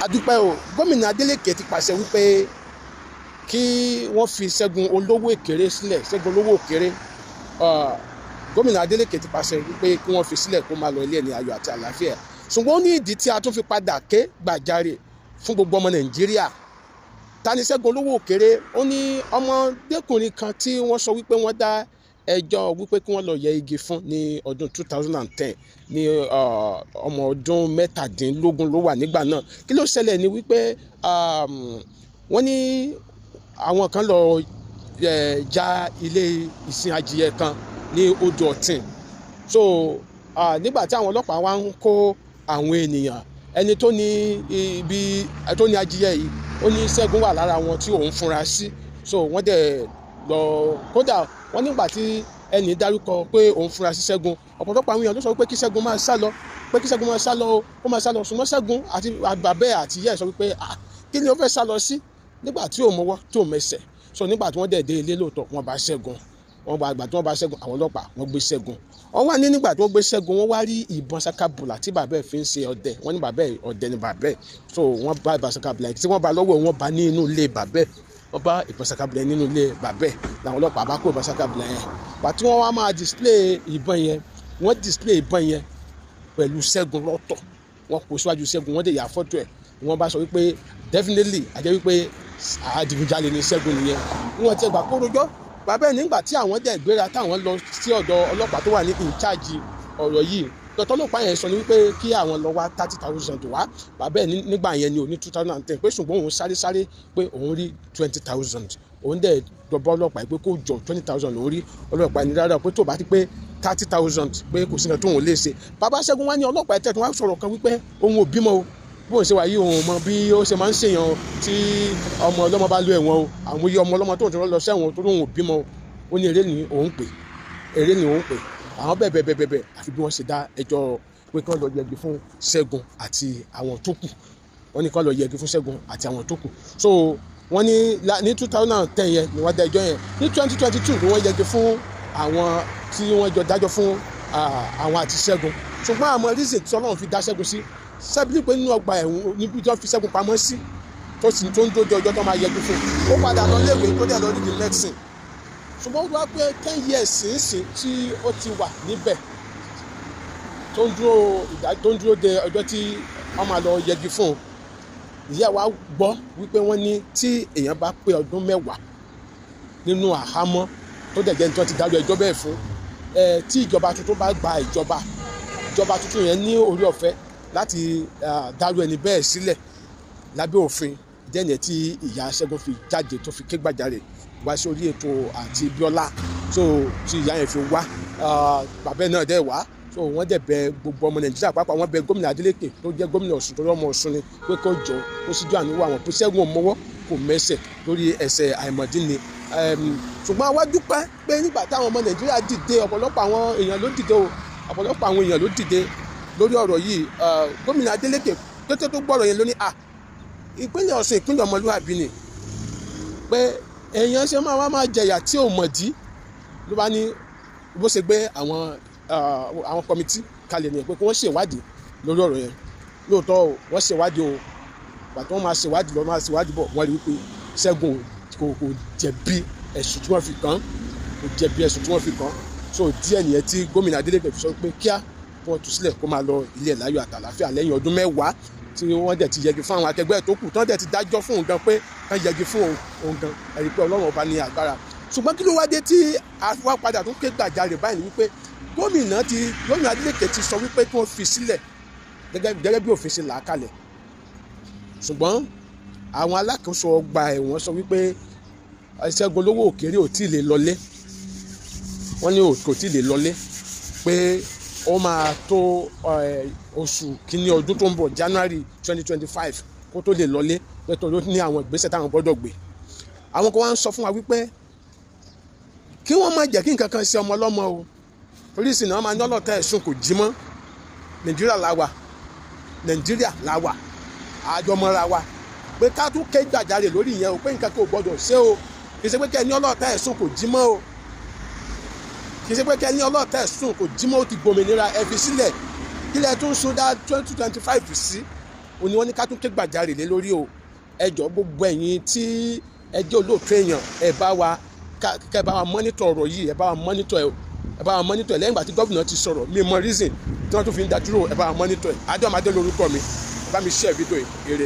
Adúpẹ́ o. Gómìnà Adeleke ti pàṣẹ wípé kí wọ́n fi Ṣẹ́gun Olówó Èkéré sílẹ̀. Ṣẹ́gun Olówó Òkéré, gómìnà Adeleke ti pàṣẹ wípé kí wọ́n fi sílẹ̀ kó máa lọ ilé ẹ̀ ní ayọ̀ àti àlàáfíà. Ṣùgbọ́n ó ní ìdí tí a tún fi padà ké gbàjarè fún gbogbo ọmọ Nàìjíríà. Ta ni Ṣẹ́gun Olówó Òkéré? Ó ní ọmọdékùnrin kan tí wọ́n sọ wípé wọ́n dá ẹjọ́ wípé kí wọ́n lọ yẹ igi fún ní ọdún 2010, ní ọmọ ọdún 17 ló wà nígbà náà. Kí ló ṣẹlẹ̀ ni wípé wọ́n ní àwọn kan lọ já ilé ìsìn adìyẹ kan ní odò Ọ̀tìn. So nígbà tí àwọn ọlọ́pàá wá ń kó àwọn ènìyàn, ẹni tó ní ibi tó ní adìyẹ yìí, ó ní Ṣẹ́gun wà lára wọn tí òun fura sí. So wọ́n dẹ̀ lọ, kódà wọ́n nígbà tí ẹnì dárúkọ pé òun fura sí Ṣẹ́gun, ọ̀pọ̀lọpọ̀ àwọn èèyàn ló sọ pé kí Ṣẹ́gun máa sá lọ, pé kí Ṣẹ́gun máa sá lọ, ó máa sá lọ. Ṣùgbọ́n Ṣẹ́gun àti bàbá ẹ̀ àti ìyá ẹ̀ sọ wípé kí ni ó fẹ́ sá lọ sí nígbà tí ò mọwọ́ tí ò mẹsẹ̀? So nígbà tí wọ́n dẹ̀ dé ilé lóòótọ́, wọ́n bá Ṣẹ́gun. Wọ́n bá àgbà tí wọ́n bá Ṣẹ́gun, àwọn ọlọ́pàá wọ́n gbé Ṣẹ́gun. Wọ́n wá ní nígbà tí wọ́n gbé Ṣẹ́gun, wọ́n wá rí ìbọn sakabula tí bàbá ẹ̀ fi ń ṣe ọdẹ. Wọ́n ní bàbá ẹ̀, ọdẹ ni bàbá ẹ̀. So wọ́n bá ìbọn sakabula tí wọ́n bá lọ́wọ́, wọ́n bá ní inú ilé bàbá ẹ̀. Wọ́n bá ìbọn sakabula nínú ilé bàbá ẹ̀ làwọn ọlọ́pàá bá kó ìbọn sakabula yẹn. Pàtí wọ́n wá máa display ìbọn yẹn, wọ́n display ìbọn yẹn pẹ̀lú Ṣẹ́gun lọ́tọ̀. Wọ́n kó síwájú Ṣẹ́gun, wọ́n dẹ̀ yà fọ́tò ẹ̀. Wọ́n bá sọ wípé definitely àjẹ́ wípé adigunjalè ni Ṣẹ́gun nìyẹn. Wọ́n ti gbà kó rojọ́ bàbá ẹ̀. Nígbà tí àwọn dẹ̀ gbéra táwọn lọ sí ọ̀dọ̀ ọlọ́pàá tó wà ní in charge ọ̀rọ̀ yìí, tọ́tọ́ ọlọ́pàá yẹn sọ ni wípé kí àwọn lọ wá 30,000 wá. Bàbá ẹ̀ nígbà yẹn ni ò ní 2010, pé ṣùgbọ́n òun sáré sáré pé òun rí 20,000. Òun dẹ̀ dọ̀bọ́ ọlọ́pàá pé kó jọ, 20,000 lòún rí. Ọlọ́pàá ní rárá, pé tó bá ti pé 30,000, pé kò sí nǹkan tóun lè ṣe. Bàbá Ṣẹ́gun wá ní ọlọ́pàá ẹ̀ tẹ̀ wá sọ̀rọ̀ kan wípé òun ò bímọ o, bóun ṣe wà yìí, òun mọ bí ó ṣe máa ń ṣèyàn tí ọmọ ọlọ́mọ bá lọ ẹ̀wọ̀n o. Àwọn iye ọmọ ọlọ́mọ tó ń lọ sẹ́wọ̀n tó lóun ò bímọ o. Ó ní eré ni òun pè, eré ni òun pè. Àwọn bẹ́ẹ̀ bẹ́ẹ̀ bẹ́ẹ̀ bẹ́ẹ̀, àfi bí wọ́n ṣe dá ẹjọ́ pé kí wọ́n lọ yẹgi fún Ṣẹ́gun àti àwọn tó kù. Wọ́n ní kí wọ́n lọ yẹgi fún Ṣẹ́gun àti àwọn tó kù. So wọ́n ní ní 2010 yẹn ni wọ́n dá ẹjọ́ yẹn. Ní 2022 ni wọ́n yẹgi fún àwọn tí wọ́n jọ dájọ́ fún àwọn àti Ṣẹ́gun. Ṣùgbọ́n àmọ́ reason tí Ọlọ́run fi dá Ṣẹ́gun sí sẹ́bílì pé nínú ọgbà ẹ̀wọ̀n níbi tí wọ́n fi Ṣẹ́gun pamọ́ sí, tó sì tó ń dójú ọjọ́ tó máa yẹgi fún, ó padà lọ léèwé, tó dẹ̀ lọ read medicine. Ṣùgbọ́n ó wá pé 10 years sínsìn tí ó ti wà níbẹ̀, tó ń dúró de ọjọ́ tí wọ́n máa lọ yẹgi fún un. Ìyá wa gbọ́ wípé wọ́n ní tí èèyàn bá pé ọdún 10 nínú àhámọ́, tó dẹ̀ jẹ́ ní tí wọ́n ti dájọ́ ẹjọ́ bẹ́ẹ̀ fún ẹ, tí ìjọba tuntun bá gba ìjọba, ìjọba tuntun yẹn ní orí ọ̀fẹ́ láti dárú ẹni bẹ́ẹ̀ sílẹ̀ lábẹ́ òfin. Jẹ́ni tí ìyá Ṣẹ́gun fi jáde, tó fi ké gbàjarè wá sí orí ètò àti Bíọ́lá. So tí ìyá yẹn fi wá, bàbá ẹ̀ náà dẹ̀ wá. So wọ́n dẹ̀ bẹ̀ gbogbo ọmọ Nàìjíríà, pàápàá wọ́n bẹ̀ gómìnà Adeleke tó jẹ́ gómìnà Ọ̀ṣun, tó lọ́mọ Ọ̀ṣun ni, pé kó jọ kó síjú àánú wò àwọn, pé Ṣẹ́gun ò mọwọ́ kò mẹsẹ̀ lórí ẹsẹ̀ àìmọ̀dí ni. Ṣùgbọ́n àwa dúpẹ́ pé nígbà táwọn ọmọ Nàìjíríà dìde, ọ̀pọ̀lọpọ̀ àwọn èèyàn ló dìde o, ọ̀pọ̀lọpọ̀ àwọn èèyàn ló dìde lórí ọ̀rọ̀ yìí. Gómìnà Adeleke kété tó gbọ́rọ̀ yẹn ló ní à ìpínlẹ̀ Ọ̀ṣun, ìpínlẹ̀ ọmọlúwàbí ni, pé èèyàn ṣe máa wá máa jẹ̀yà tí ò mọ̀dí. Ló bá ní bó ṣe gbé àwọn committee kalẹ̀ nìyẹn, pé kí wọ́n ṣèwádìí lórí ọ̀rọ̀ yẹn. Lóòótọ́ o, wọ́n ṣèwádìí o. Pàtó wọ́n máa ṣèwádìí lọ, máa ṣèwádìí bọ̀, wọ́n rí wípé Ṣẹ́gun kò jẹ̀bi ẹ̀sùn tí wọ́n fi kàn, kò jẹ̀bi ẹ̀sùn tí wọ́n fi kàn. So díẹ̀ nìyẹn tí gómìnà Adeleke fi sọ pé kíá wọ́n tú sílẹ̀ kó máa lọ ilé ẹ̀ láyọ̀ àtàlàfíà lẹ́yìn ọdún 10 tí wọ́n dẹ̀ ti yẹgi fún àwọn akẹgbẹ́ tó kù, tán dẹ̀ ti dájọ́ fún òun gan pé kán yẹgi fún òun gan. Ẹ̀rí pé Ọlọ́run ọba ní agbára. Ṣùgbọ́n kí ló wá dé tí a wá padà tún ké gbàjarè báyìí? Wípé gómìnà Adeleke ti sọ wípé kí wọ́n fi sílẹ̀ gẹ́gẹ́ bí òfin ṣe là á kalẹ̀. Ṣùgbọ́n àwọn alákòóso ọgbà ẹ̀wọ̀n sọ wípé Ṣẹ́gun Olówó Òkèrè ò tí ì lè lọlé. Wọ́n ní kò tí ì lè lọlé, pé ó máa tó oṣù kínní ọdún tó ń bọ̀, January 2025, kó tó lè lọlé, pé tó ló ní àwọn ìgbésẹ̀ táwọn gbọ́dọ̀ gbé. Àwọn kan wá ń sọ fún wa wípé kí wọ́n má jẹ́ kí nǹkan kan ṣe ọmọ ọlọ́mọ o. Oríṣi náà máa ní ọlọ́tẹ̀ ẹ̀sùn kò jí mọ́. Nàìjíríà la wà, Nàìjíríà la wà, àjọmọ́ra wa, pé ká tún ké gbàjarè lórí ìyẹn o, pé nǹkan kò gbọdọ̀ ṣe o. Kì í ṣe pé kẹ́ ẹ ní ọlọ́tẹ̀ ẹ̀sùn kò jí mọ́ o. Kì í ṣe pé kẹ́ ẹ ní ọlọ́tẹ̀ ẹ̀sùn kò jí mọ́. Ó ti gbòmìnira, ẹ fi sílẹ̀. Kí lẹ tún sún dá 2025 sí? Ó ní wọ́n ní ká tún ké gbàjarè lé lórí o. Ẹ jọ̀ọ́, gbogbo ẹ̀yin tí ẹ jẹ́ olóòtú èèyàn, ẹ bá wa kẹ́ bá wa monitor ọ̀rọ̀ yìí. Ẹ bá wa monitor ẹ o, ẹ bá wa monitor ẹ. Lẹ́yìn ìgbà tí gómìnà ti sọ̀rọ̀, mi mọ reason tí wọ́n tún fi ń dá dúró. Ẹ bá wa monitor ẹ. Adéọmọdé lórúkọ mi. Ẹ bá mi share fídíò yìí. Ire.